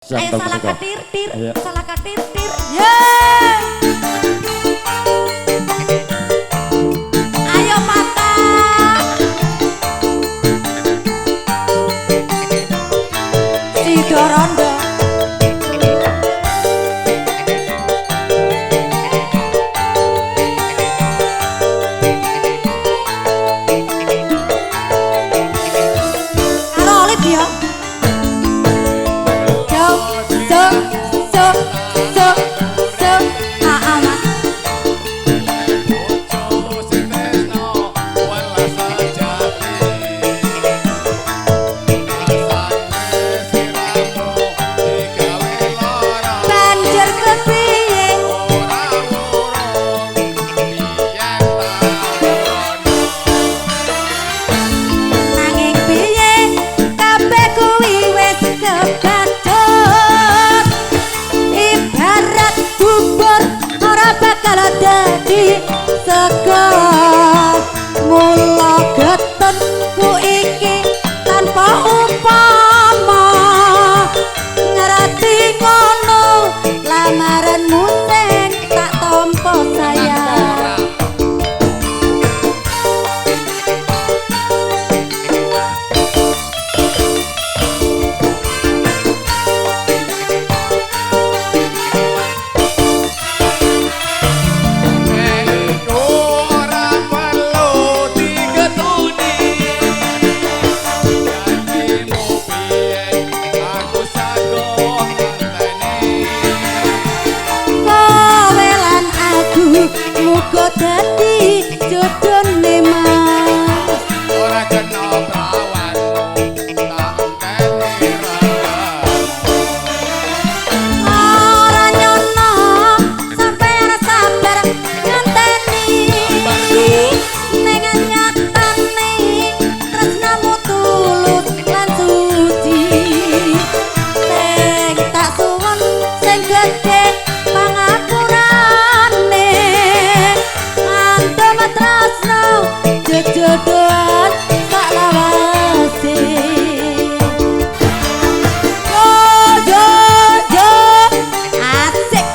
Ayo salah katir tir, salah katir tir. Yeay. Ayo mata. Sidorondo. Karo Olip ya. Mula getenku iki tanpa upama ngerti ngono lamaranmu sing tak tampa sayang. Muga dadi jodone Mas. Ora kena prawanmu tak enteni ragamu. Ora nyono sampeyan sabar ngenteni. Ning nyatane tresnamu tulus lan suci. Sing tak suwun sing gedhe pangapurane. Tresno jejodohan sak lawase. Yo yo yo asik.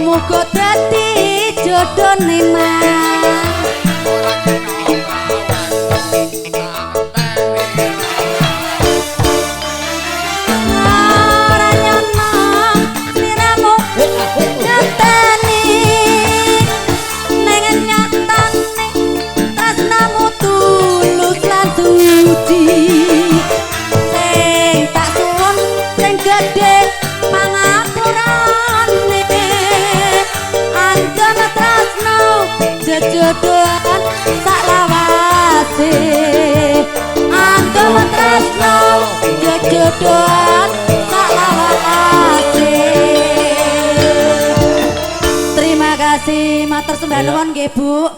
Muga dadi jodone Mas. Ora kena prawanmu tak enteni ragamu. Ora nyono sliramu ngenteni. Ning nyatane tresnamu tulus lan suci. Sing tak suwun sing gedhe pangapurane. Anggone tresno jejodohan sak lawase. Anggone tresno jejodohan sak lawase. Terima kasih, matur sembah Iya. nuwun nggih, Bu.